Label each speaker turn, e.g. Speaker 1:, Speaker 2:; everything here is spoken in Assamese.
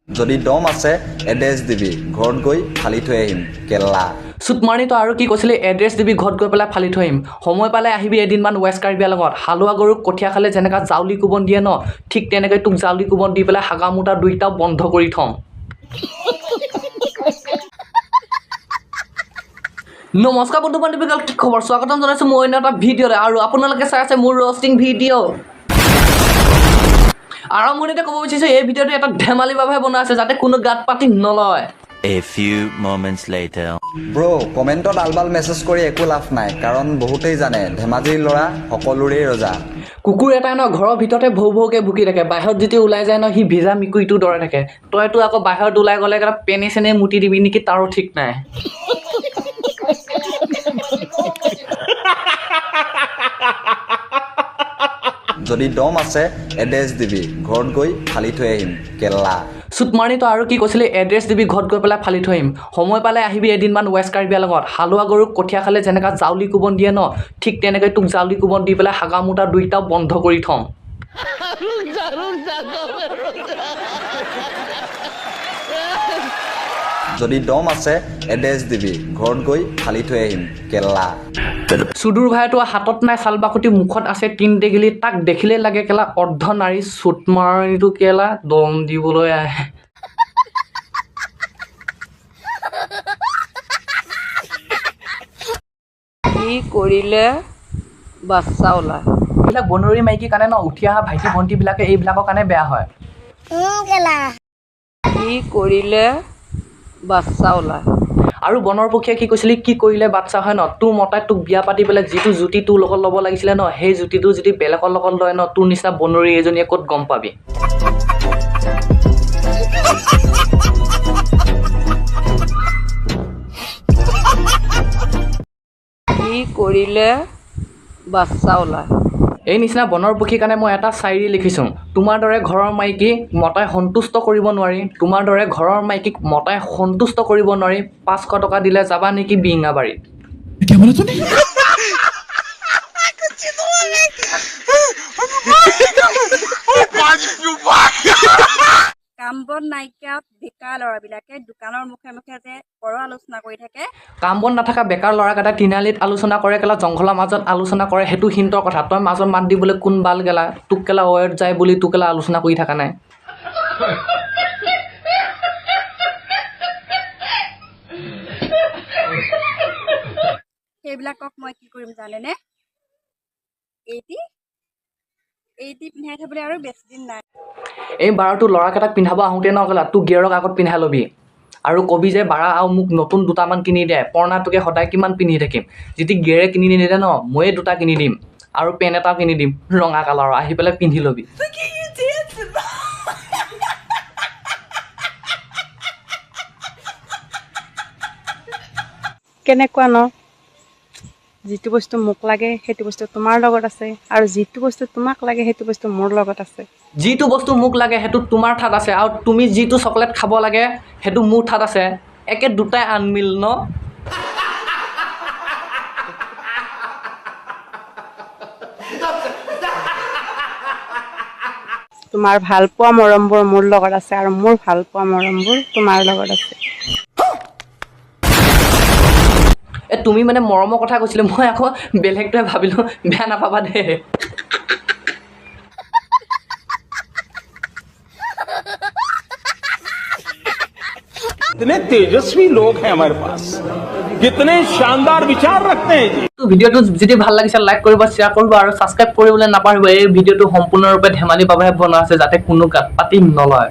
Speaker 1: যদি দম আছে এড্ৰেছ দিবি, ঘৰত গৈ ফালি থৈ আহিম কেলা।
Speaker 2: চুটমাৰি তই আৰু কি কৈছিলি? এড্ৰেছ দিবি, ঘৰত গৈ পেলাই ফালি থৈ আহিম। সময় পালে আহিবি এদিনমান ৱেষ্ট কাৰ্বি আংলঙত। হালোৱা গৰুক কঠীয়া খালে যেনেকুৱা জাউলি কোবন দিয়ে ন, ঠিক তেনেকৈ তোক জাউলি কোবন দি পেলাই হাগা মোটা দুইটাও বন্ধ কৰি থ'ম। নমস্কাৰ বন্ধু বান্ধৱীসকল, কি খবৰ? স্বাগতম জনাইছোঁ মোৰ অন্য এটা ভিডিঅ'লৈ আৰু আপোনালোকে চাই আছে মোৰ ৰষ্টিং ভিডিঅ'। আৰম্ভণিতে ক'ব বিচাৰিছোঁ, এই ভিডিঅ'টো এটা ধেমালিৰ বাবে বনোৱা আছে, যাতে কোনো গাত পাতি নলয়।
Speaker 3: A few moments later.
Speaker 1: Bro', কমেণ্টত আলবাল মেছেজ কৰি একো লাভ নাই, কাৰণ বহুতেই জানে ধেমাজিৰ ল'ৰা সকলোৰেই ৰজা।
Speaker 2: কুকুৰ এটাই ন ঘৰৰ ভিতৰতে ভৌ ভৌকৈ ভুকি থাকে, বাহিৰত যেতিয়া ওলাই যায় ন সি ভিজা মেকুৰীটোৰ দৰে থাকে। তইতো আকৌ বাহিৰত ওলাই গ'লে কেলা পেনে চেনে মুতি দিবি নেকি তাৰো ঠিক নাই।
Speaker 1: যদি দম আছে এড্ৰেছ দিবি, ঘৰত গৈ ফালি থৈ আহিম কেলা।
Speaker 2: চুটমাৰি তই আৰু কি কৈছিলি? এড্ৰেছ দিবি, ঘৰত গৈ পেলাই ফালি থৈ আহিম। সময় পালে আহিবি এদিনমান ৱেষ্ট কাৰ্বি আংলঙত। হালোৱা গৰুক কঠীয়া খালে যেনেকুৱা জাউলি কোবন দিয়ে ন, ঠিক তেনেকৈ তোক জাউলি কোবন দি পেলাই হাগা মোটা দুইটাও বন্ধ কৰি থ'ম।
Speaker 1: যদি দম আছে এড্ৰেছ দিবি, ঘৰত গৈ ফালি থৈ আহিম কেলা।
Speaker 2: চুদুৰ ভাইটো হাতত নাই চাল বাকতি, মুখত আছে তিন টেকেলি, তাক দেখিলেই লাগে কেলা অৰ্ধ নাৰী। চুটমাৰণিটো কেলা দম দিবলৈ আহে।
Speaker 4: কি কৰিলে বাচ্চা ওলায়?
Speaker 2: এইবিলাক বনৰী মাইকীৰ কাৰণে ন উঠি অহা ভাইটি ভণ্টিবিলাকে এইবিলাকৰ কাৰণে বেয়া হয়।
Speaker 4: কি কৰিলে বাচ্চা ওলায়?
Speaker 2: আৰু বনৰ পক্ষীয়ে কি কৈছিলি? কি কৰিলে বাচ্চা হয় ন? তোৰ মতাই তোক বিয়া পাতি পেলাই যিটো জুতি তোৰ লগত ল'ব লাগিছিলে ন, সেই জুতিটো যদি বেলেগৰ লগত লয় ন, তোৰ নিচিনা বনৰী এজনীয়ে ক'ত গম পাবি?
Speaker 4: কি কৰিলে বাচ্চা ওলায়?
Speaker 2: এই নিচিনা বনৰ পক্ষীৰ কাৰণে মই এটা চাইৰি লিখিছোঁ। তোমাৰ দৰে ঘৰৰ মাইকী মতাই সন্তুষ্ট কৰিব নোৱাৰি, তোমাৰ দৰে ঘৰৰ মাইকীক মতাই সন্তুষ্ট কৰিব নোৱাৰি, 500 টকা দিলে যাবা নেকি বিৰিঙাবাৰীত?
Speaker 5: কাম বন নাইকিয়া বেকাৰ ল'ৰাবিলাকে দোকানৰ মুখে মুখে যে পৰ আলোচনা কৰি থাকে।
Speaker 2: কাম বন নাথাকা বেকাৰ ল'ৰাকেইটা তিনিআলিত আলোচনা কৰে কেলা, জংঘলৰ মাজত আলোচনা কৰে, সেইটো সিহঁতৰ কথা। তই মাজত মাত দিবলৈ কোন বাল গেলা? তোক কেলা ৱৰ্ড যায় বুলি তোক কেলা আলোচনা কৰি থকা নাই।
Speaker 5: সেইবিলাকক মই কি কৰিম জানেনে? এইটি এইটি পিন্ধাই থ'বলৈ আৰু বেছি দিন নাই।
Speaker 2: এই বাৰটো ল'ৰাকেইটাক পিন্ধাব আহোঁতে ন কেলা তোক গিয়েৰক আগত পিন্ধাই ল'বি আৰু কবি যে বাৰা আৰু মোক নতুন দুটামান কিনি দে, পুৰণাটোকে সদায় কিমান পিন্ধি থাকিম। যদি গিয়েৰে কিনি নিদিয়ে ন, ময়ে দুটা কিনি দিম আৰু পেণ্ট এটাও কিনি দিম ৰঙা কালাৰৰ, আহি পেলাই পিন্ধি ল'বি।
Speaker 6: কেনেকুৱা ন, যিটো বস্তু মোক লাগে সেইটো বস্তু তোমাৰ লগত আছে, আৰু যিটো বস্তু তোমাক লাগে সেইটো বস্তু মোৰ লগত আছে।
Speaker 2: যিটো বস্তু মোক লাগে সেইটো তোমাৰ ঠাত আছে, আৰু তুমি যিটো চকলেট খাব লাগে সেইটো মোৰ ঠাত আছে। একে দুটাই আনমিল ন।
Speaker 6: তোমাৰ ভাল পোৱা মৰমবোৰ মোৰ লগত আছে, আৰু মোৰ ভাল পোৱা মৰমবোৰ তোমাৰ লগত আছে।
Speaker 2: এ তুমি মানে মৰমৰ কথা কৈছিলা, মই আকৌ বেলেগটোৱে ভাবিলোঁ, বেয়া নাপাবা দেই।
Speaker 7: कितने तेजस्वी लोग हैं हमारे पास, कितने शानदार विचार रखते हैं जी।
Speaker 2: ভিডিঅ'টো যদি ভাল লাগিছে লাইক কৰিব, শ্বেয়াৰ কৰিব আৰু ছাবস্ক্ৰাইব কৰিবলৈ নাপাহৰিব। এই ভিডিঅ'টো সম্পূৰ্ণৰূপে ধেমালিৰ বাবেহে বনোৱা আছে, যাতে কোনো গাত পাতি নলয়।